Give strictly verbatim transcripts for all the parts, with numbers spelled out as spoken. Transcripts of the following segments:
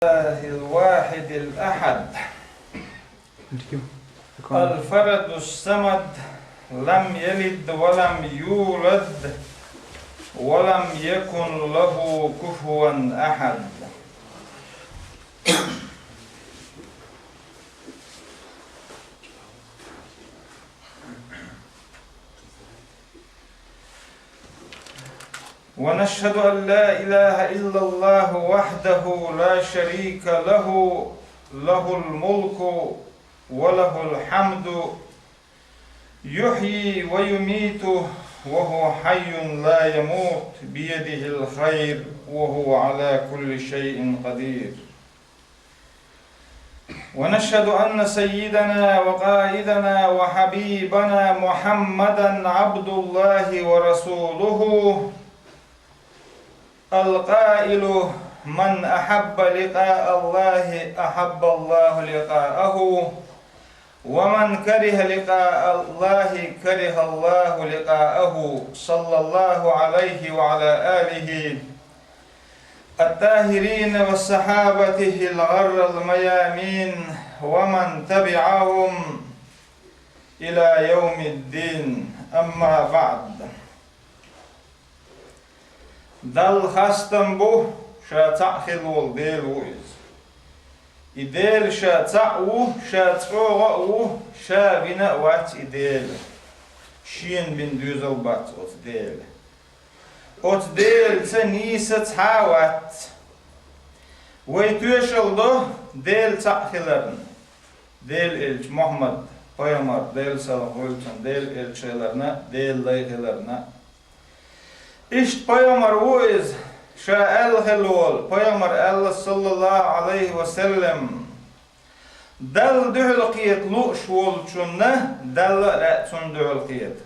الله الواحد الأحد، الفرد الصمد، لم يلد ولم يولد، ولم يكن له كفوا أحد. ونشهد أن لا إله إلا الله وحده لا شريك له، له الملك وله الحمد، يحيي ويميت وهو حي لا يموت، بيده الخير وهو على كل شيء قدير. ونشهد أن سيدنا وقائدنا وحبيبنا محمدا عبد الله ورسوله، القائل: من أحب لقاء الله أحب الله لقاءه، ومن كره لقاء الله كره الله لقاءه، صلى الله عليه وعلى آله الطاهرين وصحابته الغر الميامين ومن تبعهم إلى يوم الدين، أما بعد. Далла хастам бу, ша цхьаъ хила волу Дела ву иза. И Дела ша цхьаъ ву, ша чӀогӀа а ву, ша вина а вац и Дела. Шена бина доьзал бац оцу Дела. Оцу Делаца нийса цхьа а вац. Вай тоьшалла до Дела цхьаъ хиларна, Делан элча Мухьаммад пайхамар, Делан салам хуьлда цунна, Делан элча хиларна, Делан лай хиларна. Иштта пайхамар ву иза, ша аьлла хилла волу, пайхамар аьлла, саллаллаху Ӏалайхи ва саллам: Далла дуьхьал кхета лууш волчунна Далла а лаьа цунна дуьхьал кхета.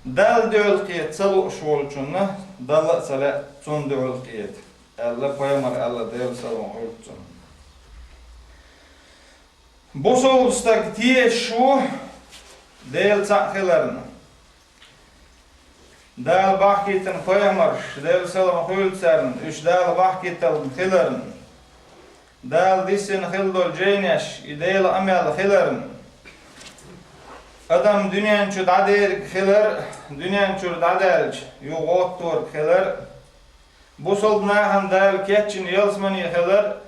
Далла дуьхьал кхета ца лууш волчунна Далла а ца лаьа цунна дуьхьал кхета, аьлла пайхамар аьлла, Делан салам хуьлда цунна. Бусалба стаг тешаш ву Дела цхьаъ хиларна. Дала бахкийтина пайхамарш, Делан салам хуьлда царна, уьш Дала бахкийталла хиларна, Дала диссина хила долу жайнеш, и Делан къамел хиларна, адам дуьнен чу дӀадерг хилар а, дуьнен чуьра дӀадаьлча юха гӀотторг хилар а, бусалба нахана Дала кечйина ялсамане хилар а,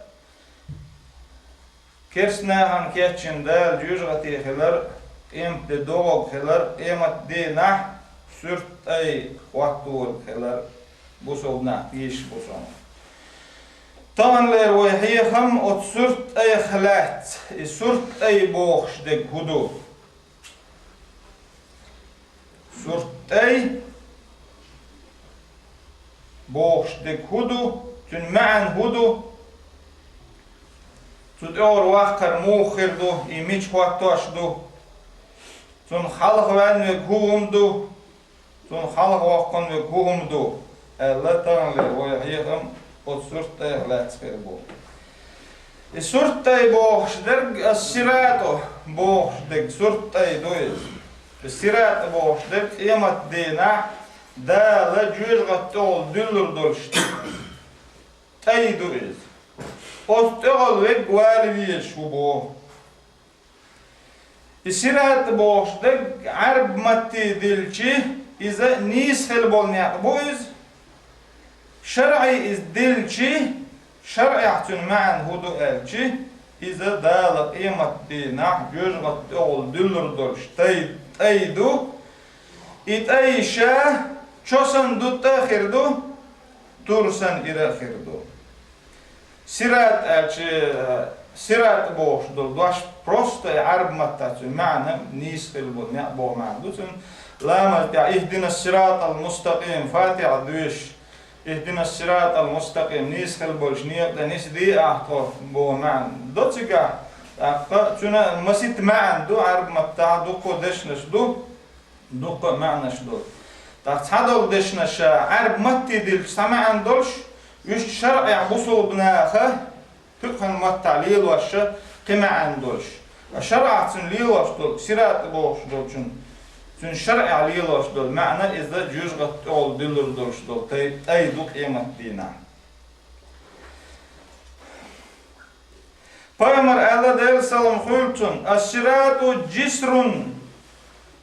керста нахана кечйина Дала жоьжахате хилар а, къематде догӀург хилар а, къематдийнахь суьрта тӀай хӀотторг хилар а бусалба нах тешаш бу цунах. Таханлера вай хьехам оцу суьрта тӀайх лаьцна, и суьрта тӀай бохуш дерг хӀун ду? Суьрта тӀай бохуш дерг хӀун ду? Цуьнан маьӀна хӀун ду? Цу тӀехула ваккхар муха хир ду? И мича хӀоттош ду? Цунах хьалха ваьнна верг хӀун хӀума ду? Цунах хьалха воккхун верг хӀун хӀума ду? Аьлла, таханлера вай хьехам оцу суьрта тӀайх лаьцна хир бу. И суьрта тӀай бохуш дерг, ас-сиратӀу бохуш дерг суьрта тӀай ду иза. И сиратӀ бохуш дерг къематдийнахь Дала жоьжахатин тӀехула дуьллур долуш тӀай ду иза. Оцу тӀехула верг вала везаш ву боху. И сиратӀ бохуш дерг Ӏаьрба матте дилчи, иза нийса хила болу некъ бу иза. ШарӀе иза дилчи, шарӀехь цуьнан маьӀна хӀун ду аьлчи, иза Дала къематдийнахь жоьжахатин тӀехула дуьллур долуш тӀай, тӀай ду. И тӀай ша чо санна дутта а хир ду, тур санна ира а хир ду. СиратӀ аьлча, сиратӀ бохуш долу дош просто и Ӏаьрба маттахь цуьнан маьӀна нийса хила болу некъ боху маьӀна ду цуьнан. Ламаз тӀехь «Ихдинас сиратӀал мустакъим», Фатихьа доьшуш, «Ихдинас сиратӀал мустакъим», нийса хила болчу некъа тӀе нисде ахь тхо боху маьӀна до цигахь. ТӀаккха цуьнан масийтта маьӀна ду, Ӏаьрба маттахь дуккха а дешнаш ду. Дуккха а маьӀнаш долу. ТӀаккха цхьадолу дешнаш Ӏаьрба матте дилча цхьа маьӀна долуш, уьш шарӀехь бусалба наха пуьгӀан маттахь лелош кхин маьӀна долуш. Ткъа шарӀехь цуьнан лелош долу, сиратӀ бохуш долчун, цуьнан шарӀехь лелош долу маьӀна иза жоьжахатин тӀехула дуьллур долуш долу тӀай, тӀай ду къематдийнахь. Пайхамара аьлла, Делан салам хуьлда цунна: «الصراط جسر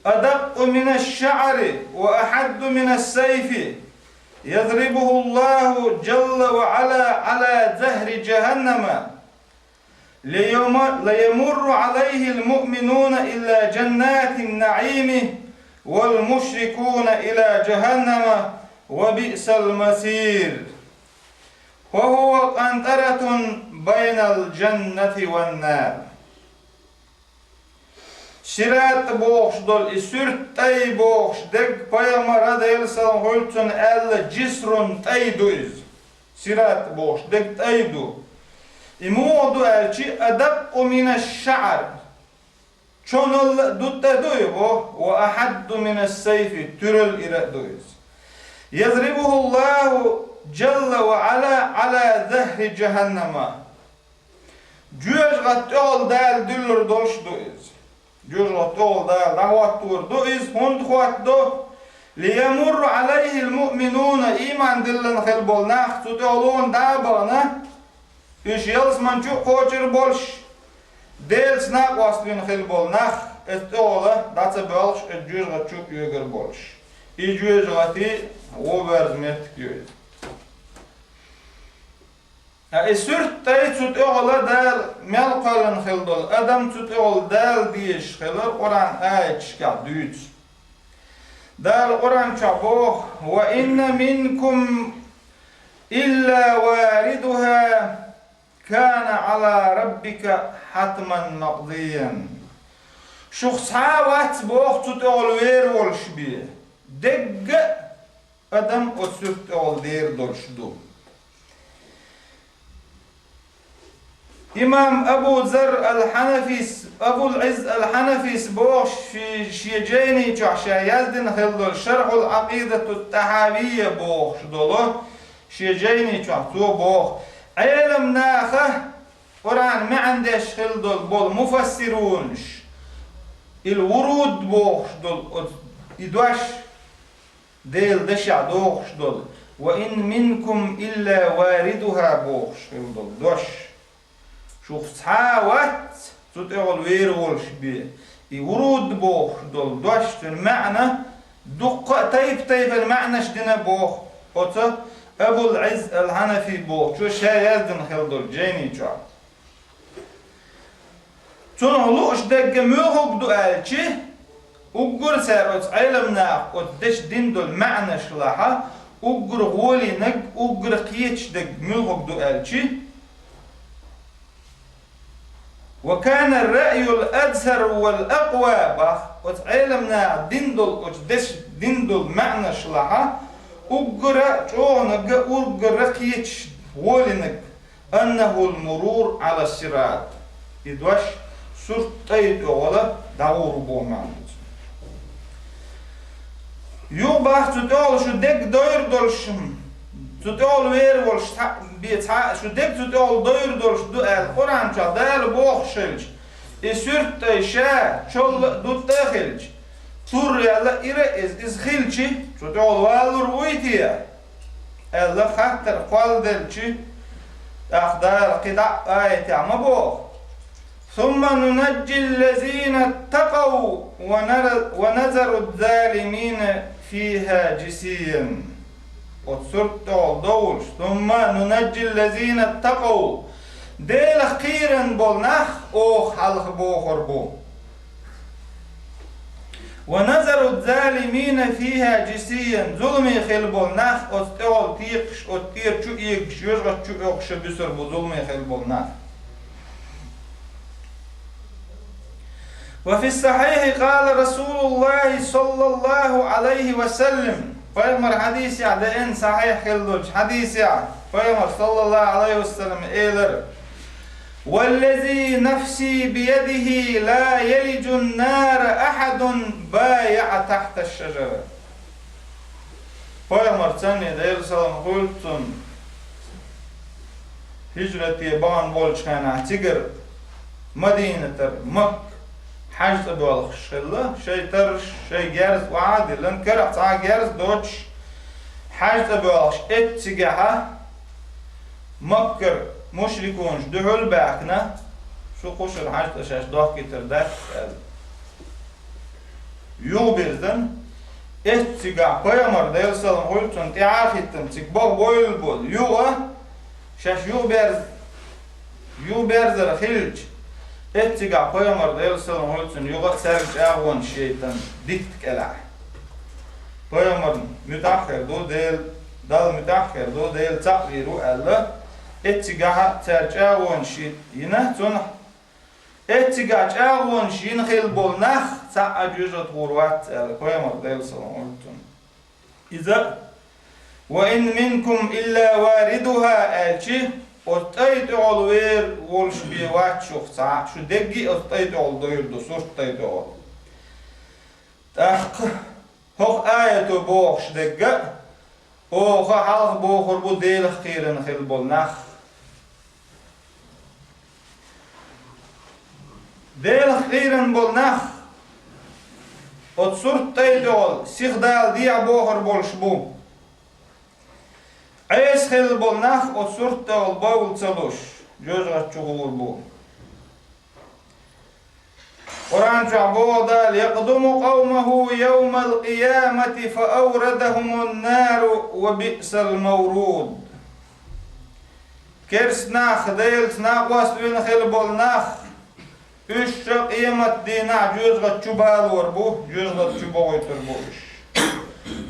أدق من الشعر وأحد من السيف يضربه الله جل وعلا على ظهر جهنم ليم-، ليمر عليه المؤمنون إلى جنات النعيم والمشركون إلى جهنم وبئس المصير. فهو قنطرة بين الجنة والنار». Сират бохуш долу и суьрт тӀай бохуш дерг пайхамара, Делан салам хуьлда цунна, аьлла: «جسر», тӀай ду иза. Сират бохуш дерг тӀай ду. И муха ду аьлча, أدق من الشعر. Чонал а ду тӀай ду и, боху, وأحد من السيف, туьрал ира а ду иза. يضربه الله جل وعلا على ظهر جهنم. ЖоьжагӀатта тӀехула Дала дуьллур долуш ду иза. ЖоьжагӀатта тӀехула Дала дӀахӀоттор ду иза, хӀунда хӀоттадо? ليمر عليه المؤمنون, ийман диллина хилла болу нах цу тӀехула дӀа а бахана, уьш ялсамани чу а кхочур болуш, Делаца накъост вина хилла болу нах, оцу тӀехула дӀа ца боьлхуш, оцу жоьжагӀата чу а оьгур болуш. И жоьжагӀати вон боьрзу меттиг ю иза. Ткъа и суьрт тӀай цу тӀехула Дала мел кхоьллина хилла долу адам цу тӀехула Дала дезаш хилар Къуръан аяташкахь дуьйцу. Дала Къуръан чохь боху: «وإن منكم إلا واردها كان على ربك حتما مقضيا». Шух цхьа а вац, боху, цу тӀехула вер волуш бен. Дегга а адам оцу суьрт тӀехула дер долуш ду. Имам Абу Зар ал-Хьанафис, Абул Ӏизз ал-Хьанафис бохуш, ши-, шен жайни чохь ша яздина хилла долу Шархьул Ӏакъидату ТӀахьавия бохуш долу, шен жайни чохь цо боху: Ӏелам наха, Къуръан маьӀна деш хилла долу болу муфассирунаш, ил вуруд бохуш долу оцу и дош, Делан дашехь дохуш долу: «وإن منكم إلا واردها» бохуш хилла долу дош. Шух цхьа а вац, цу тӀехула вер волуш бен. И вуруд бохуш долу дош, цуьнан маьӀна, дуккха а тайп-тайпана маьӀнаш дина боху оцу Абул Ӏизз ал-Хьанафи бохучо ша яздина хилла долу жайни чохь. Цунах лууш дерг муьлхарг ду аьлча, уггар а цара оцу Ӏелам наха оцу дешан дина долу маьӀнаш лахь, уггар гӀолийнарг, уггар кхеташ дерг муьлхарг ду аьлча, «وكان الرأي الأظهر والأقوى» бах, оцу Ӏелам наха дина долу, оцу дешан дина долу маьӀнаш лахь, уггар а чӀогӀанарг, уггар а кхеташ гӀолийнарг. «أنه المرور على الصراط». И дош сурт тӀай тӀехула дӀагӀур бу боху маьӀна ду цуьнан. Юха бах, цу тӀехула шу дерг дойр долуш, цу тӀехула вер волуш цхьаъ бен цхьа а, шу дерг цу тӀехула дойр долуш ду аьлла, Къуръан чохь Дала бохуш хилча, и сурт тӀай ша чолла а, дутта а хилча, тур яьлла а, ира а иза, иза хилча, цу тӀехула валлур вуй те? Аьлла, хаттар кхолладелча, тӀаккха Дала кхидӀа а аятехь ма боху: «ثم ننجي الذين اتقوا ونر-، ونذر الظالمين فيها جثيا». Оцу сурт тӀехула довлуш: «ثم ننجي الذين اتقوا». Делах кхийран болу нах оха хьалха бохур бу. «ونذر الظالمين فيها جثيا», зуламе хилла болу нах оцу тӀехула текхаш, оцу тӀера чу эгаш, жоьжахати чу оьхуш буьсур бу зуламе хилла болу нах. «وفي الصحيح قال رسول الله صلى الله عليه وسلم». Пайхамар хьадисехь деана, сахьихь хилла долчу хьадисехь Пайхамар, саллаллаху Ӏалайхи ва саллам, элира: «والذي نفسي بيده لا يلج النار أحد بايع تحت الشجرة». Пайхамар цӀанне, Делан салам хуьлда цунна, хӀижрате бахана болчу хенахь цигара Мадинатара Макка хьаьж цӀа боьлхуш хилла, шайн тарраш, шайн герз охьа а диллина, карахь цхьа а герз доцуш, хьаьж цӀа боьлхуш, эццигахьа Маккара мушрикунаш дуьхьал а баьхкина, Шу кхушара хьаьжцӀа шаьш дохкийтар дац аьлла. Юхаберзан, эццигахь пайхамар, Делан салам хуьлда цунна, тӀаьхьахӀиттина цига баха бовла болу юха, шаьш юхаберз-, юхаберзар хилча, эццигахь пайхамар, Делан салам хуьлда цунна, юха а цаьрга чӀагӀонаш яйтина дитта кӀелахь. Пайхамарна муьтӀахь а хир ду Дела, Далла муьтӀахь а хир ду Дела, цхьаъ вийр ву аьлла, эццигахь а цара чӀагӀонаш йина цунах, эццигахь чӀагӀонаш йина хилла болу нах цхьа а жоьжахати гӀур вац аьлла, пайхамар, Делан салам хуьлда цунна. Иза: «Ва ин минкум илла варидуха», аьлчи, оцу тӀай тӀехула вер волуш бен вац шух цхьа а, шу дерриге а оцу тӀай тӀехула довр ду, сурт тӀай тӀехула. ТӀаккха хӀокху аято бохуш дерг а, оха хьалха бохур бу Делах кхийрина хилла болу нах. Делах кхийрина болу нах оцу сурт тӀай тӀехула сиха Дала дехьа бохур болуш бу. Ӏеса хилла болу нах оцу сурт тӀехула бовла ца луш, жоьжахати чу гӀур бу. Къуръан чохь боху Дала: «Якъдуму къавмаху явмал къиямати фа аврадахумун нару ва биъсал мавруд». Керста нах, Делаца накъост вина хилла болу нах, уьш ша къематдийнахь жоьжахати чу балор бу, жоьжахати чу бохуьйтур бу уьш.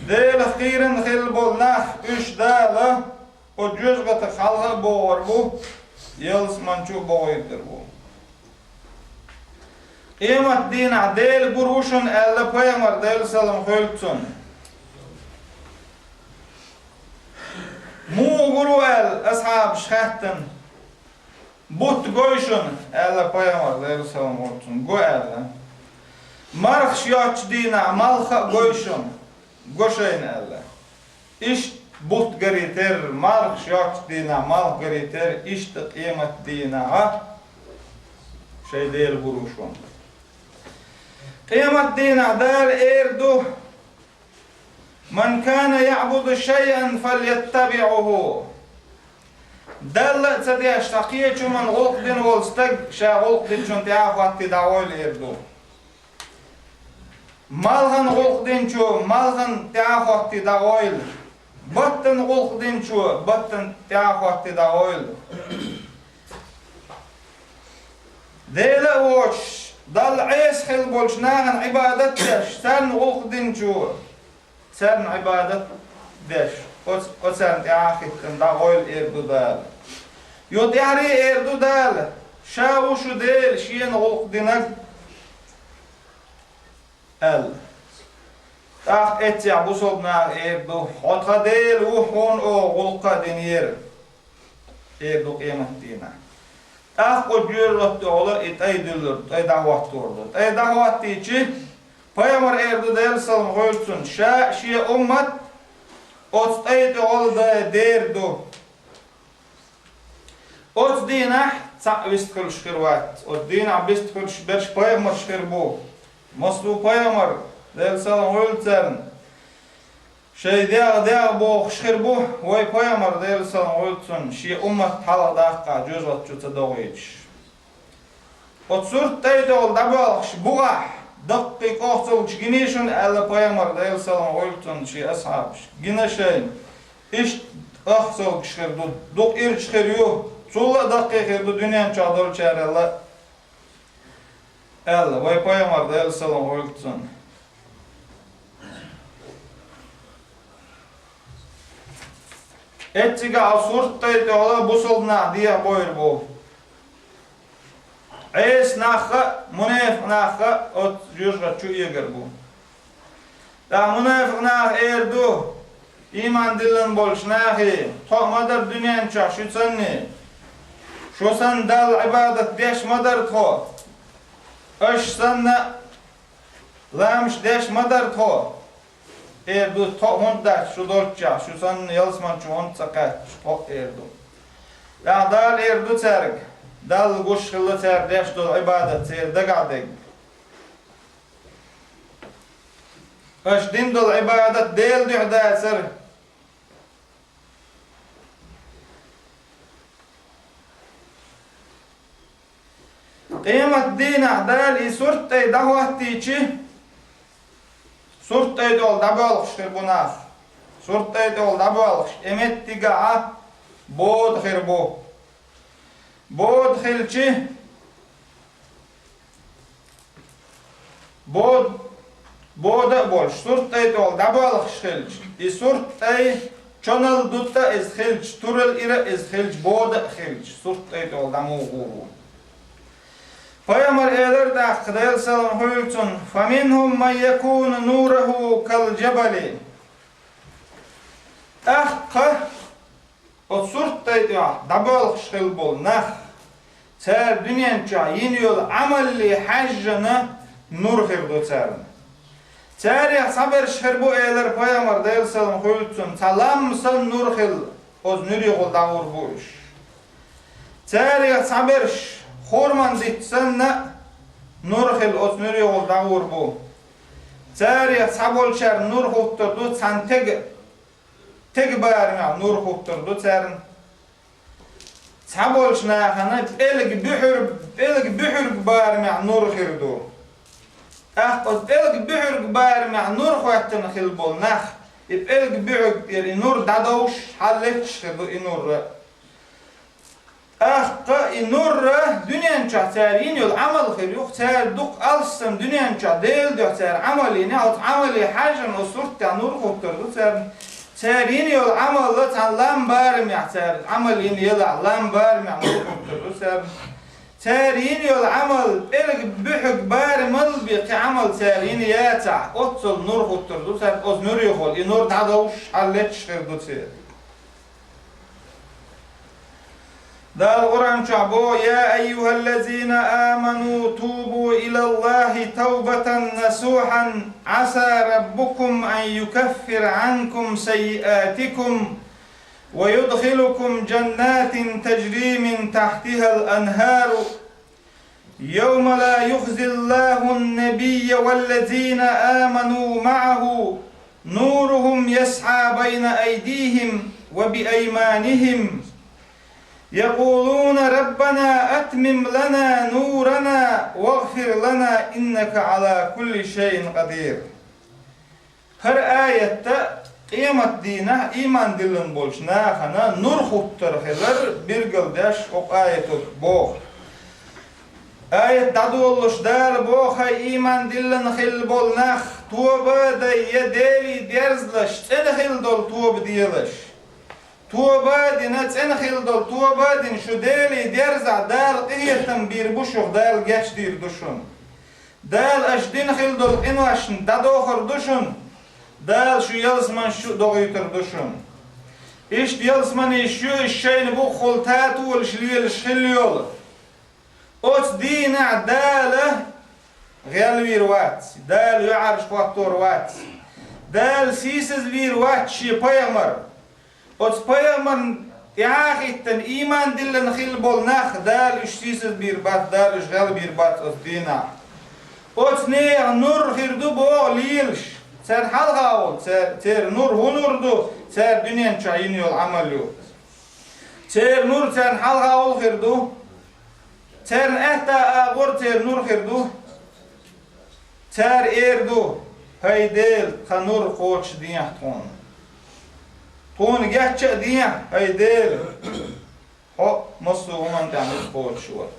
Делах кхийрина хилла болу нах, уьш Дала оцу жоьжахатах хьалха а бохур бу, ялсамани чу а бохуьйтур бу. Къематдийнахь Дела гур ву шуна аьлла пайхамар, Делан салам хуьлда цунна. Муха гур ву аьлла асхьабаш хаьттина. Бутт гой шуна аьлла пайхамар, Делан салам хуьлда цунна, го аьлла. Мархаш йоцчу дийнахь малх а гой шуна, го шайна аьлла. Иштта бутт гарий терра, мархаш йоцчу дийнахь малх гарий терра, иштта къематдийнахь а шайн Дела гур ву шуна. Къематдийнахь Дала эр ду: «Ман кана яъбуду шайъан фальяттабиъуху». Далла а ца деш, цхьа кхечу хӀуманна гӀуллакх дина волу стаг ша гӀуллакх динчунна тӀаьхьа хӀоттий дӀагӀойла эр ду. Малхана гӀуллакх динчо малхана тӀаьхьа хӀоттий дӀагӀойла. Баттана гӀуллакх динчо баттана тӀаьхьа хӀоттий дӀагӀойла. Дела а воцуш, Далла Ӏеса хилла болчу нахана Ӏибадат деш, царна гӀуллакх динчо царна Ӏибадат деш, оц-, оцарна тӀаьхьа а хӀиттина дӀагӀойла эр ду Дала. Юха тӀаьхьарий эр ду Дала: «Ша ву шу Дела, шена гӀуллакх динарг», аьлла. ТӀаккха эццехь бусалба наха эр ду: «Хьо тхан Дела ву, хьуна оха гӀуллакх а динера», эр ду къематдийнахь. ТӀаккха оцу жоьжахати тӀехула и тӀай дуьллур ду, тӀай дӀахӀоттор ду. ТӀай дӀахӀоттийчи, пайхамар эр ду, Делан салам хуьлда цунна, ша а, шен уммат а оцу тӀай тӀехула дай дер ду. Оцу дийнахь цхьаъ вистхуьлуш хир вац. Оцу дийнахь вистхуьлуш берш пайхамарш хир бу. Массо а пайхамар, Делан салам хуьлда царна, шайн дегӀ, дегӀ бохуш хир бу, вай пайхамар, Делан салам хуьлда цунна, шен уммат хьалха даккха жоьжахати чу ца дохуьйтуш. Оцу сурт тӀай тӀехула дӀабоьлхуш бухахь, даккхий кӀохцалгаш гиний шуна аьлла пайхамар, Делан салам хуьлда цунна, шен асхьабаш. Гина шайна. Иштта кӀохцалгаш хир ду, дукха ирча хир ю, цул а даккхий хир ду дуьнен чохь долчарал а, аьлла вай пайхамар, Делан салам хуьлда цунна. Эццигахь сурт тӀай тӀехула бусалба нах дехьабойр бу. Ӏеса нах а, мунепакъ нах а оцу жоьжахати чу эгар бу. ТӀаккха мунепакъ наха эр ду: «Ийман диллина болчу нахе, тхо а ма дара дуьнен чохь шу санна, шу санна Далла Ӏибадат деш ма дара тхо, аша санна ламаш деш ма дара тхо». Эр ду: «Тхо а хӀунда дац шу долччехь, шу санна ялсамани чу хӀунда ца кхаьчча тхо?» эр ду. ТӀаккха Дала эр ду цаьрга: «Далла гуш хилла цара деш долу Ӏибадат церан дагахь дерг. Аша дина долу Ӏибадат Делан дуьхьа дацара». Къематдийнахь Дала и сурт тӀе дӀахӀоттийча, сурт тӀе тӀехула дӀабоьлхуш хир бу нах. Сурт тӀе тӀехула дӀабоьлхуш, и меттигехь бода хир бу. Бода хилча, бод-, бода а болуш, сурт тӀе тӀехула дӀабоьлхуш хилча, и сурт тӀе чоналла дутта а иза хилча, туралла ира а иза хилча, бода а хилча, сурт тӀе тӀехула дӀа муха гӀур ву. Пайхамар элира тӀаккха, Делан салам хуьлда цунна: «فمنهم من يكون نوره كالجبل». ТӀаккха оцу сурт тӀе тӀехь дӀабоьлхуш хилла болу нах, цара дуьнен чохь йина йолу Ӏамалле хьаьжжина нур хир ду царна. Царех цхьаберш хир бу, элира пайхамар, Делан салам хуьлда цунна, цхьа лам санна нур хилла, оцу нуьрехула дӀагӀур бу уьш. Царех цхьаберш хурман диц санна нур хилла, оцу нуьрехула дӀагӀур бу. Царех цхьаболчарна нур хӀуттур ду, цхьана тега, тега барамехь нур хӀуттур ду царна. Цхьаболчу нахана пӀелг буьхьург, пӀелг буьхьург барамехь нур хир ду. ТӀаккха оцу пӀелг буьхьург барамехь нур хӀоьттина хилла болу нах, и пӀелг буьхьург тӀера и нур дӀадовш, хьаллеташ хир ду и нур а. ТӀаккха и нур а дуьнен чохь цара йина йолу Ӏамал хир ю, цара дукха алссам дуьнен чохь Делан дуьхьа цара Ӏамал йинехь, оцу Ӏамале хьаьжжина оцу сурт тӀехь нур хӀуттур ду царна. Цара йина йолу Ӏамал а цхьана лам барамехь цара Ӏамал йина елахь, лам барамехь нур хӀуттур ду царна. Цара йина йолу Ӏамал, пӀелг буьхьург барамал бен кхин Ӏамал цара йина яцахь, оццул нур хӀуттур ду царна, оцу нуьрехула и нур дӀадовш, хьаллеташ хир ду церан. Дала Къуръан чохь боху: «يا أيها الذين آمنوا توبوا إلى الله توبة نصوحا عسى ربكم أن يكفر عنكم سيئاتكم ويدخلكم جنات تجري من تحتها الأنهار يوم لا يخزي الله النبي والذين آمنوا معه نورهم يسعى بين أيديهم وبأيمانهم يقولون ربنا أتمم لنا نورنا واغفر لنا إنك على كل شيء قدير». ХӀара аятта къематдийнахь ийман диллина болчу нахана нур хӀуттур хилар билгалдеш, хӀокху аято боху. Аят дӀадолалуш Дала боху: «ХӀай ийман диллина хилла болу нах, тоба а дай, я Деле дерзалаш, цӀена хилла долу тоба делаш. Тоба а дина, цӀена хилла долу тоба а дина, шу Деле дерзахь, Дала къинхетам бийр бу шух, Дала гечдийр ду шуна. Дала аша дина хилла долу къиношна дӀадохур ду шуна. Дала шун ялсаманаш чу а дохуьйтур ду шуна. Иштта ялсаманаш ю, уьш шайна бухахула татолаш лелаш хилла йолу». Оцу дийнахь Дала гӀелвийр вац, Дала юьхьӀаьржа хӀоттор вац, Дала сийсазвийр вац Шен пайхамар. Оцу пайхамарна тӀаьхьахӀиттина, ийман диллина хилла болу нах, Дала уьш сийсазбийр бац, Дала уьш гӀелбийр бац оцу дийнахь. Оцу нехан нур хир ду боху лелаш. Царна хьалха а волу, цер-, церан нур хӀун нур ду, цара дуьнен чохь йина йолу Ӏамал ю. Церан нур царна хьалха а волу хир ду. Церан аьтта агӀор церан нур хир ду. Цара эр ду: «ХӀай Дела, тхан нур кхочушдехьа тхуна. Тхуна гечча а дехьа, хӀай Дела, хьо массо а хӀуманна тӀехь нур кхочуш вара».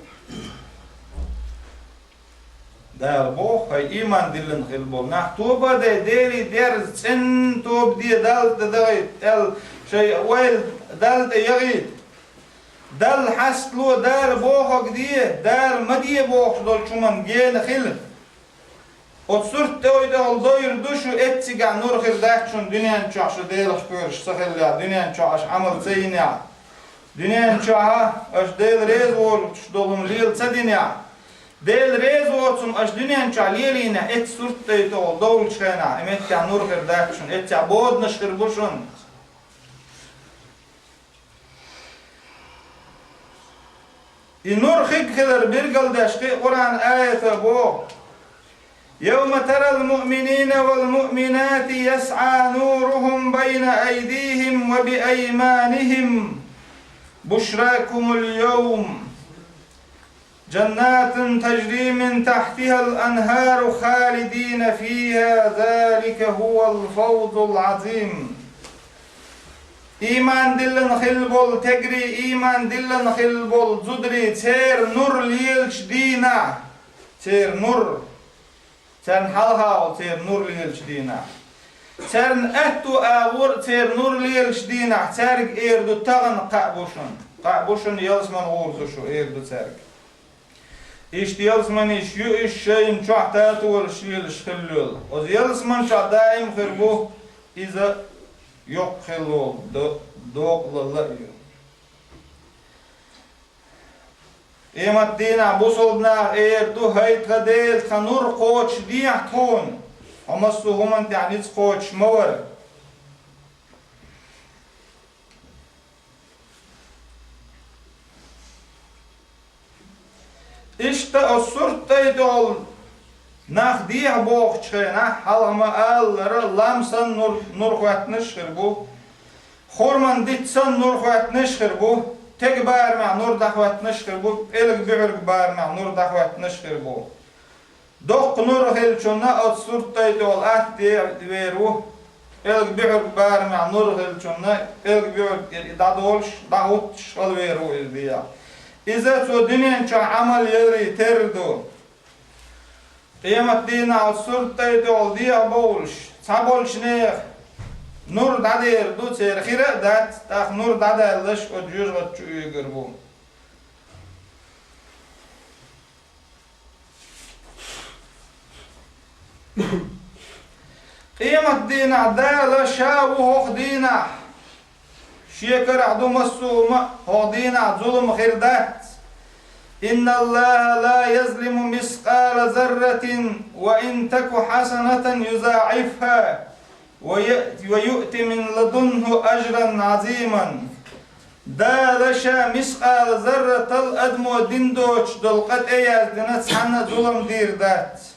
Дала боху: «ХӀай ийман диллина хилла болу нах, тоба а дай, Деле дерза, цӀена тоба де, Далла тӀе дагӀийта, аьлла, шайн ойла Далла тӀе яхийта. Далла хьастало, Дала бохург де, Дала ма де бохуш долчу хӀуманна гена хила. Оцу сурт тӀе ойла дойр ду шу, эццигахь нур хир дац шуна дуьнен чохь шу Делах коьрташ ца хиллехь, дуьнен чохь аша Ӏамал ца йинехь, дуьнен чохь аша Дела реза воцуш долу хӀума лела ца динехь. Дела реза воцу хӀума аша дуьнен чохь лелийнехь, эццигахь сурт тӀе ойла довлучу хенахь, и меттехь нур хир дац шуна, эццигахь боданаш хир бу шуна». И нур хиг хилар билгалдеш кхин а Къуръан аято боху: «يوم ترى المؤمنين والمؤمنات يسعى نورهم بين أيديهم وبأيمانهم بشراكم اليوم». جنات تجري من تحتها الأنهار خالدين فيها ذلك هو الفوز العظيم. Ийман диллина хилла болу тергий, ийман диллина хилла болу зударий, церан нур лелачу дийнахь, церан нур, церан хьалха волу церан нур лелачу дийнахь. Церан аьтту агӀор а церан нур лелачу дийнахь, цаьрга эр ду: тахана кхаъ бу шуна, кхаъ бу шуна, ялсамане гӀур ду шу, эр ду цаьрга. Иштта ялсаманиш ю, уьш шайна чохь татолаш лелаш хилла йолу. Оцу ялсамани чохь даим хир бу иза йоккха хилла волу до-, докъалалла а ю. Къематдийнахь бусалба наха эр ду: хӀай тхан Дела, тхан нур кхочушдехьа тхуна, хьо массо а хӀуманна тӀехь ницкъ кхочуш ма вара. Иштта оцу сурт тӀе тӀехула нах дехьа бохучу хенахь, хьалха ма-аллара, лам санна нур, нур хӀоьттинарш хир бу, хурман дитт санна нур хӀоьттинарш хир бу, тега барамехь нур дӀахӀоьттинарш хир бу, пӀелг буьхьург барамехь нур дӀахӀоьттинарш хир бу. Доккха нур хиллачунна оцу сурт тӀе тӀехула атта дехьа вер ву, пӀелг буьхьург барамехь нур хиллачунна, пӀелг буьхьург и дӀадолуш, дӀахӀуттуш хала вер ву иза дехьа. Иза цо дуьнен чохь Ӏамал яларий терра ду. Къематдийнахь оцу сурт тӀе тӀехула дехьа бовлуш, цхьаболчу нехан нур дӀадер ду, церан хира а дац, тӀаккха нур дӀадаьлларш оцу жоьжахати чу оьгур бу. Къематдийнахь Дала Ша ву хӀокху дийнахь. Шен карахь ду массо а хӀума, хӀокху дийнахь зулам хир дац. إن الله لا يظلم مثقال ذرة وإن تك حسنة يضاعفها ويؤت من لدنه أجرا عظيما. Дала Ша мискъала зарратал адамо дина доцуш долу къа тӀеяздина, цхьанна а зулам дийр дац.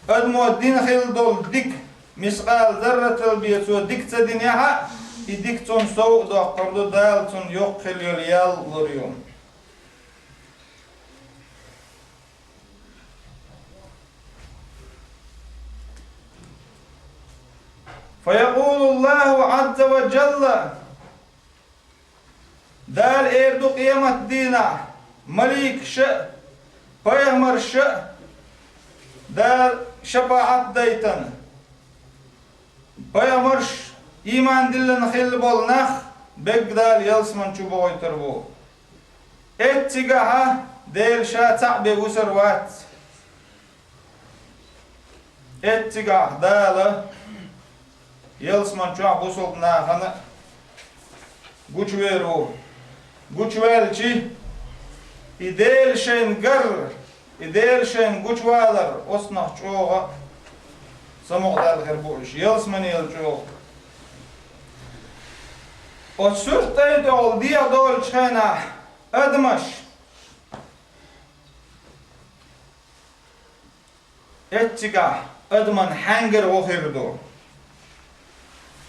Адамо дина хилла долу дика, мискъала зарратал бен цо дика ца динехь а, и дика цунна сов а доккхур ду, Дала цунна йоккха хилла йолу ял а лур ю. فيقول الله عز وجل, Дала эр ду къематдийнахь, маликаша а, пайхамарша а Дала шапаӀат дайтана, пайхамарш, ийман диллина хилла болу нах берриг Дала ялсамани чу бохуьйтур бу. Эццигахьа Дела Ша цхьаъ бен вусар вац. Эццигахь Дала ялсамани чохь бусалба нахана гучувер ву. Гучуваьлчи, и Дела шайна гар, и Дела шайна гучувалар оцунах чӀогӀа самукъадаьлла хир бу уьш, ялсаманел чӀогӀа. Оцу сурт тӀе тӀехула дехьа долчу хенахь адамаш эццигахь адаман хьаьнгара гӀо хир ду.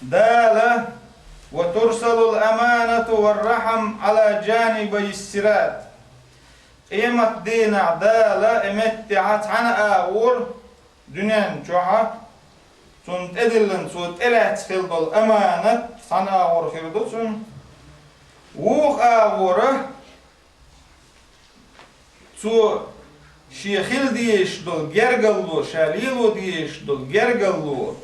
Дала: وترسل الأمانة والرحم على جانبي الصراط. Къематдийнахь Дала и меттехьа цхьана агӀор дуьнен чохьа цунна тӀедиллина, цо тӀелаьцна хилла долу аманат цхьана агӀор хир ду цунна. Вукху агӀора цо шен хила дезаш долу гергалло, ша лело дезаш долу гергалло,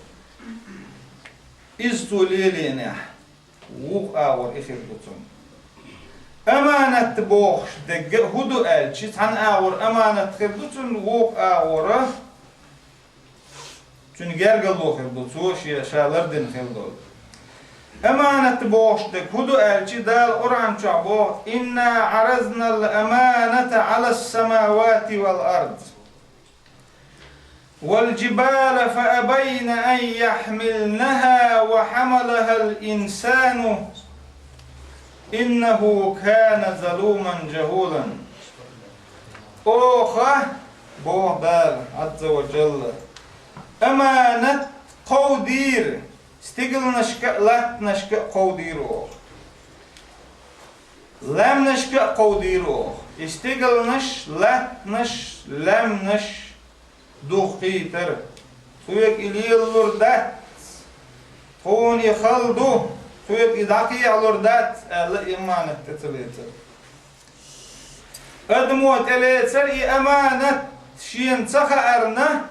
иза цо лелийнехь, вукху агӀор и хир ду цунна. Аманат бохуш дерг хӀун ду аьлча, цхьана агӀор аманат хир ду цунна, вукху агӀора цуьнан гергалло хир ду, цо шен ша лардина хилла долу. Аманат бохуш дерг хӀун ду аьлча, Дала Къуръан чохь боху: إنا عرضنا الأمانة على السماوات والأرض والجبال فأبين أن يحملنها وحملها الإنسان إنه كان ظلوما جهولا. Оха, боху Дала, Азза ва Джалла, аманат кховдийра, стигалнашка а, латтанашка а кховдийра оха. Лаьмнашка а кховдийра оха. И стигалнаш, латтанаш, лаьмнаш духкийтар. Соьга и лелалур дац. Тхуна и хала ду, соьга и дӀакхехьалур дац, аьлла, и аманат тӀе ца лецар. Адамо тӀелецар и аманат шена ца хаарна,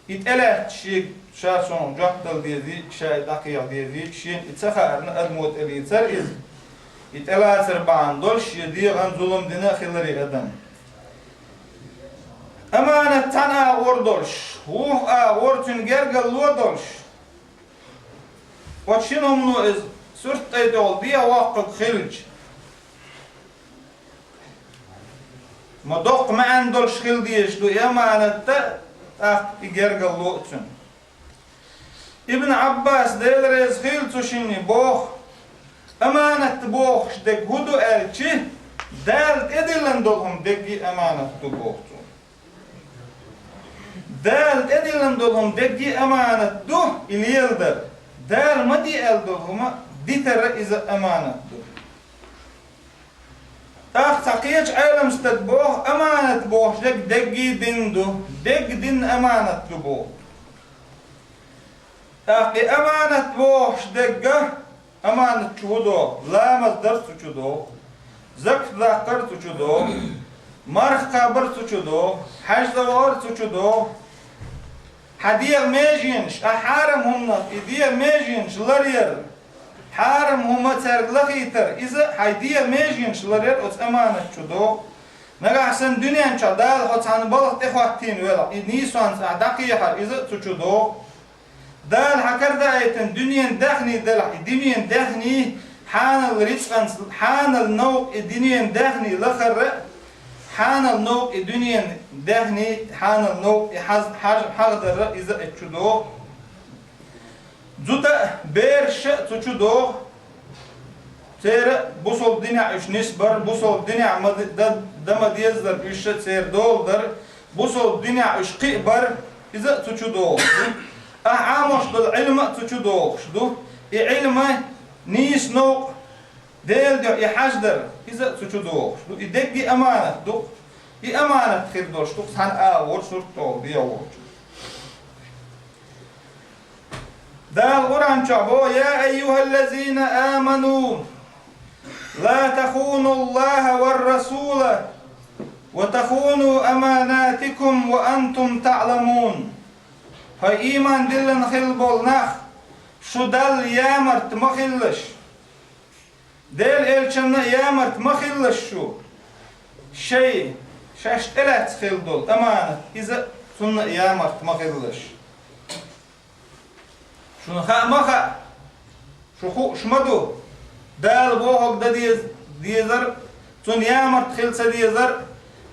и тӀелаьцча шега ша цунна жоп дала дезий, ша и дӀакхехьа дезий, шена и ца хаарна адамо тӀелецар иза. И тӀелацар бахьана долуш шен дегӀан зулам дина а хилар и адам. Аманат цхьана агӀор долуш, вукху агӀор цуьнан гергарло долуш, оцу шина хӀумано иза сурт тӀе тӀехула дехьа воккхург хилча, ма доккха маьӀна долуш хила дезаш ду и аманат, тӀаккха и гергарло а цуьнан. Ибн Ӏаббас, Дела реза хуьлда цу шинна, боху: «Аманат бохуш дерг хӀун ду?» аьлча, «Дала тӀедиллина долу хӀума дерриге а аманат ду», боху цо. Дала тӀедиллина долу хӀума дерриге а аманат ду, и леладар. Дала ма де аьлла долу хӀума дитар а иза аманат ду. ТӀаккха цхьа кхечу Ӏелам стага боху: «Аманат бохуш дерг дерриге а дин ду, дерг динна аманат ду», боху. ТӀаккха и аманат бохуш дерг а, аманат чу хӀун догӀу? Ламаз дар цу чу догӀу, закат даккхар цу чу догӀу, марха кхабар цу чу догӀу, хьаьжцӀа вахар цу чу догӀу. Хьан дегӀан меженаш, а хьарам хӀуманах и дегӀан меженаш ларъяр, хьарам хӀума цаьрга лахийтар, иза хьайн дегӀан меженаш ларъяр оцу аманат чу догӀу. Нагахь санна дуьнен чохь Дала хьо цхьана балха тӀехӀоттийна велахь, и нийсонца ахь дӀакхехьар, иза а цу чу догӀу. Дала хьан карадаийтина дуьненан даьхний делахь, и дуьненан даьхний хьанал рицкъанца, хьанал новкъа и дуьненан даьхний лахара а, хьанал новкъа и дуьненан даьхний, хьанал новкъа и хьаз-, хьаж-, хьагӀдарра а иза а чу догӀу. Зуда а, бераш а цу чу догӀу. Церан бусалба динехь уьш нисбар, бусалба динехь ма д-, дан ма деззара уьш а церан дола дар, бусалба динехь уьш кхиабар, иза а цу чу догӀуш ду. Ахь Ӏамош долу Ӏилма а цу чу догӀуш ду. И Ӏилма, нийса новкъа, Делан дуьхьа и хьаждар, иза а цу чу догӀуш ду. И дерриге а аманат ду-кх. И аманат хир долуш ду-кх цхьана агӀор сурт тӀехула дехьа волчу. Дала Къуръан чохь боху: «Я айюхаллазина аману, ла тахуну Аллаха ва расула, ва тахуну аманатикум ва антум таъламун». Хьо ийман диллина хилла болу нах, шу Далла ямарт ма хилалаш. Делан элчанна а ямарт ма хилалаш шу. Шайн, шаьш тӀелаьцна хилла долу аманат, иза, цунна а ямарт ма хилалаш. Шуна хаа ма хаьа, шу хууш ма ду, Дала бохург дан дез-, дезар, цунна ямарт хила ца дезар,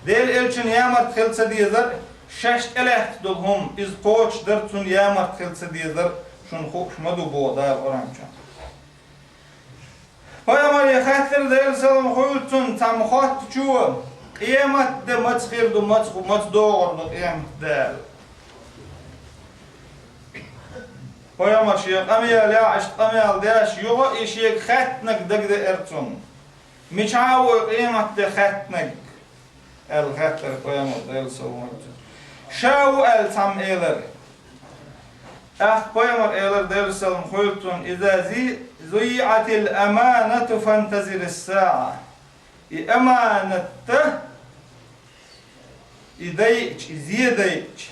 Делан элчанна ямарт хила ца дезар, шаьш тӀелаьцна долу хӀума, иза кхочушдар, цунна ямарт хила ца дезар, шуна хууш ма ду, боху Дала Къуръан чохь. Пайхамаре хаьттира, Делан салам хуьлда цунна, цхьамма хоттучо: «Къемат де маца хир ду, маца, маца догӀур ду къемат де?» аьлла. Пайхамар шен къамел яьлча, иштта къамел деш, юха и шега хаьттинарг дагадеара цунна. «Мичахь ву и къемат де хаьттинарг?» аьлла хаьттира пайхамар, Делан салам хуьлда цунна. «Ша ву», аьлла цхьамма элира. ТӀаккха пайхамар элира, Делан салам хуьлда цунна: «Иза зи-, зуйиӀатил аманату фантазирис саӀа». И аманат, и дайча, и зе дайча,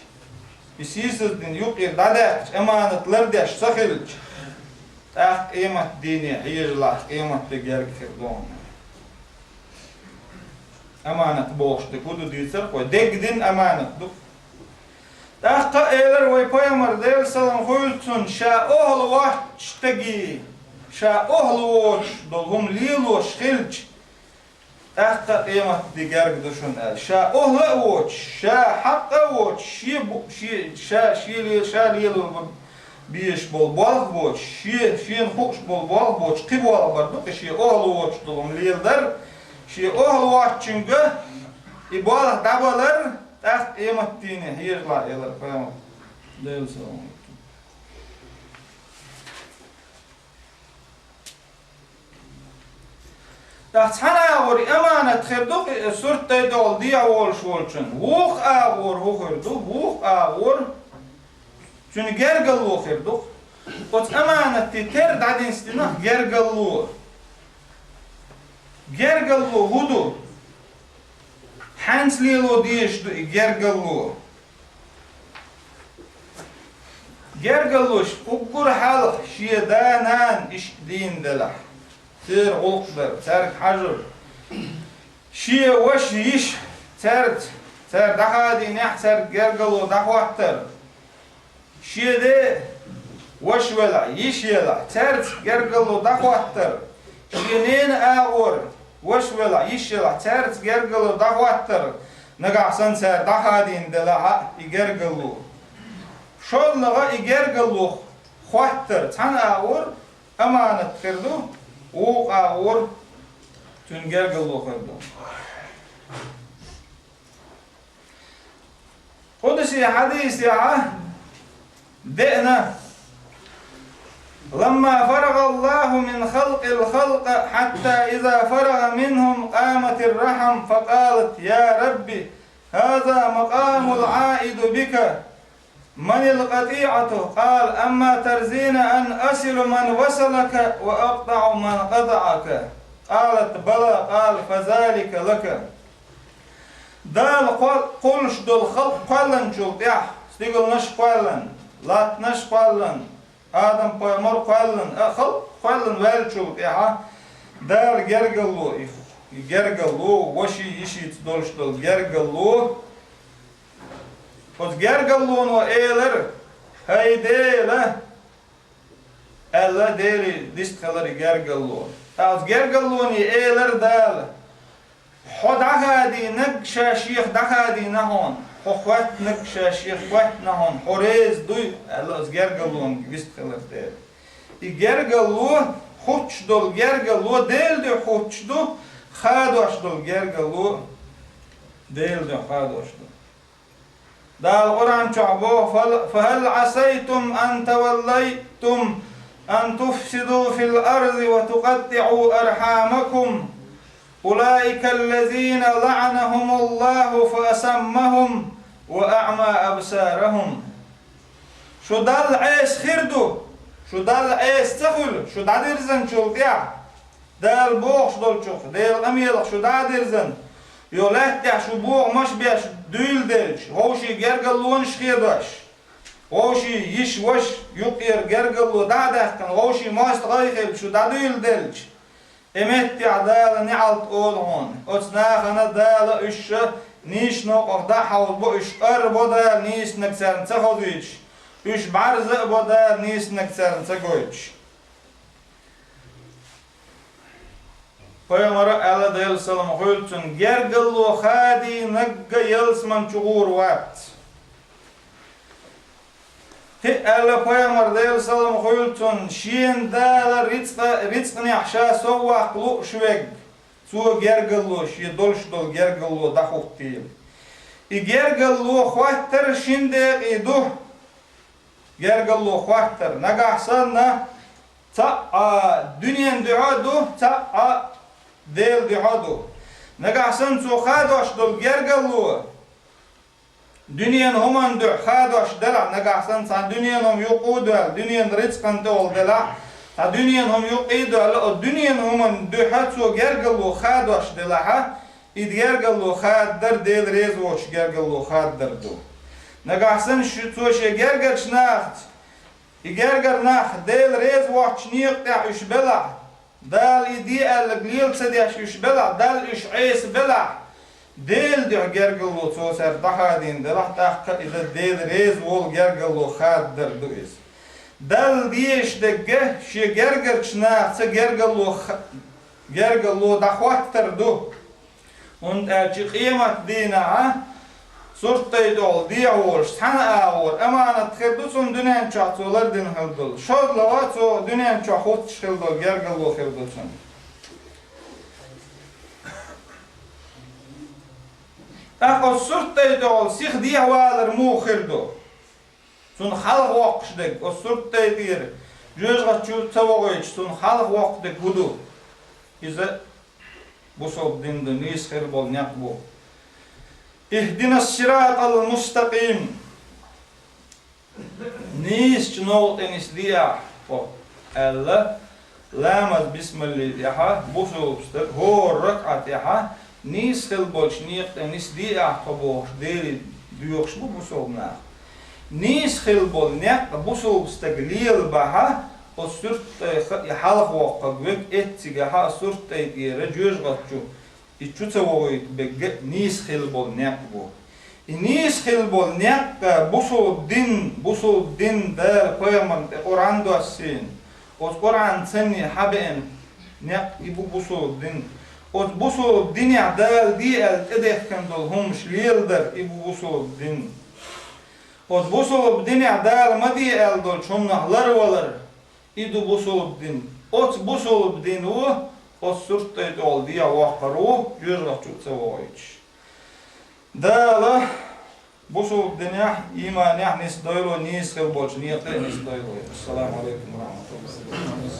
и сийсаздина юкъера дӀадаьккхича, аманат лардеш ца хилча, тӀаккха къемат дийне хьежалахь, къемат де герга хир ду хьуна. Аманат бохуш дерг хӀун ду дийцар вай? Дерг дин аманат ду. ТӀаккха а элира вай пайхамар, Делан салам хуьлда цунна, ша охьалуоттуш стаге, ша охьалуоттуш долу хӀума лелош хилча, тӀаккха а къемат де герга ду шуна аьлла. Ша охьала а воцуш, ша хьакъ а воцуш, шен бу-, шен, ша, шен ле-, ша лело безаш болу болх боцуш, шен, шена хууш болу болх боцуш, кхин болх бар ду-кх и шен охьалуоттуш долу хӀума леладар, шен охьалуоттучуьнга и болх дӀабалар, тӀаккха къемат дийне хьежалахь, элира пайхамар. Делан салам хуьлда цунна. ТӀаккха цхьана агӀор аманат хир ду, кхы сурт тӀе долу дехьа волуш волчун. Вукху агӀор хӀун хир ду? Вукху агӀор цуьнан гергарло хир ду. Оцу аманатан тера дӀадинстинарг гергарло. Гергарло хӀун ду? Хьаьнца лело дезаш ду и гергарло? Гергарлош уггар хьалха шен да-нана иштта дийна делахь, церан гӀуллакх дар, цаьрга хьажар, шен ваша, йиша цаьрца, цара дӀахадийнехь, цаьрга гергарло дӀахӀоттар, шен ден ваша велахь, йиша елахь, цаьрца гергарло дӀахӀоттар, шен ненан агӀор ваша велахь, йиша елахь, цаьрца гергарло дӀахӀоттар, нагахь санна цара дӀахадийна делахь а и гергарло. ШоллагӀа и гергарло хӀоттар цхьана агӀор аманат хир ду, вукху агӀор цуьнан гергарло хир ду. Къудси хьадисехь деана: «لما فرغ الله من خلق الخلق حتى إذا فرغ منهم قامت الرحم فقالت: يا رب، هذا مقام العائد بك، من القطيعة؟» قال: «أما ترضين أن أصل من وصلك وأقطع من قطعك؟» قالت: «بلى». قال: «فذلك لك». Дала кхо-, кхуллуш долу халкъ кхоьллинчул тӀаьхьа, стигалнаш кхоьллина, латтанаш кхоьллина, Адам-пайхамар кхоьллина, а, халкъ кхоьллина ваьллачул тӀаьхьа Дала гергарло, и, и гергарло, ваший, йишийца долуш долу гергарло. Оцу гергарлоно элира: «ХӀай Дела», аьлла, Деле дистхилира и гергарло. Ткъа оцу гергарлоне элира Дала: «Хьо дӀахадийнарг ша шех дӀахадийна хьуна, хьо хоьттинарг ша шех хоьттина хьуна, хьо реза дуй?» аьлла, оцу гергарлонга вистхилира Дела. И гергарло, хӀуттуш долу гергарло Делан дуьхьа хӀуттуш ду, хадош долу гергарло Делан дуьхьа хадош ду. Дала Къуръан чохь боху: «فهل عسيتم أن توليتم أن تفسدوا في الأرض وتقطعوا أرحامكم أولئك الذين لعنهم الله فأصمهم وأعمى أبصارهم». Шу Далла Ӏеса хир ду, шу Далла Ӏеса ца хуьлу, шу дӀадирзинчул тӀаьхьа, Дала бохуш долчух, Делан къамелах шу дӀа а дирзина, йо лаьттахь шу бохамаш беш дуьйладелча, вовшийн гергарлонаш хедош, вовшийн йиша-ваша юккъера гергарло дӀа а даьккхина, вовшийн мостагӀий хилла шу дӀадуьйладелча, и меттехь Дала неӀалт олу хьуна. Оцу нахана Дала уьш ша нийсачу новкъах дӀа а хьовзабо, уьш арабо Дала нийсанарг царна ца хозуьйтуш, уьш бӀарза а бо Дала нийсанарг царна ца гойтуш. Пайхамара аьлла, Делан салам хуьлда цунна: «Гергарло хадийнарг ялсамани чу гӀур вац». Кхин а аьлла пайхамара, Делан салам хуьлда цунна: «Шена Дала рицкъа-, рицкъанехь ша совваккха лууш верг, цо гергарло, шен долуш долу гергарло дӀахӀуттийла». И гергарло хӀоттар шина декъе ду. Гергарло хӀоттар. Нагахь санна цхьаъ дуьненан дуьхьа а ду, цхьаъ Делан дуьхьа а ду. Нагахь санна цо хадош долу гергарло дуьненан хӀуманна дуьхьа хадош делахь, нагахь санна цхьа дуьненан хӀума юкъа а доьлла, дуьненан рицкъан тӀехула делахь, цхьа дуьненан хӀума юкъа а доьлла, оцу дуьненан хӀуманна дуьхьа цо гергарло хадош делахьа, и гергарло хаддар Дела реза воцуш гергарло хаддар ду. Нагахь санна шу-, цо шен гергарчу нахаца, и гергара нах Дела реза воцучу некъа тӀехь уьш белахь, Дала и де аьлларг лела ца деш уьш белахь, Далла уьш Ӏеса белахь, Делан дуьхьа гергарло цо цаьрга дӀахадийна делахь, тӀаккха и дан Дела реза волу гергарло хаддар ду иза. Далла дезаш дерг шен гергарчу нахаца гергарло ха-, гергарло дӀахӀоттар ду. ХӀунда аьлча къематдийнахь сурт тӀе долу дехьа волуш цхьана агӀор аманат хир ду цунна дуьнен чохь цо лардина хир долу. ШоллагӀа цо дуьнен чохь хӀуттуш хир долу гергарло хир ду цунна. ТӀаккха оцу сурт тӀе долу сиха дехьавалар муха хир ду? Цунна хьалха воккхуш дерг, оцу сурт тӀе тӀера жоьжахати чу ца вогӀуьйтуш, цунна хьалха воккху дерг хӀун ду? Иза Бусалба дин да, нийса хила бола некъ бу. Ихдинас сиратал мустакъим. Нийсачу новкъа тӀе нисде ахь тхо, аьлла, ламаз бисмалли тӀехьа бусалба стаг хӀора ракаӀат тӀехьа нийса хила болчу некъа тӀе нисде ахь тхо бохуш Деле доьхуш бу бусалба нах. Нийса хила болу некъ бусалба стаг лела бахьа, оцу суьртта тӀе ха-, и хьалха воккхаг вег эццигахьа оцу суьртта тӀе тӀера жоьжахати чу и чу ца вогӀуьйту бегга а нийса хила болу некъ бу. И нийса хила болу некъ бусалба дин, бусалба дин Дала пайхамарна тӀе Къуръан доссийна, оцу Къуръан санна хьабеана некъ и бу бусалба дин. Оцу бусалба динехь Дала де аьлла тӀедехкина долу хӀуманаш леладар и бу бусалба дин. Оцу бусалба динехь Дала ма де аьлла долчу хӀуманах ларвалар, и ду бусалба дин. Оцу бусалба дин ву, оцу суьртта тӀе тӀехула дехьа воккхур ву, жоьжахати чу а ца вогӀуьйтуш. Дала бусалба динехь, ийманехь нисдойла, нийса хила болчу некъа тӀе а нисдойла. Ассаламу алейкум ва рахматуллахи.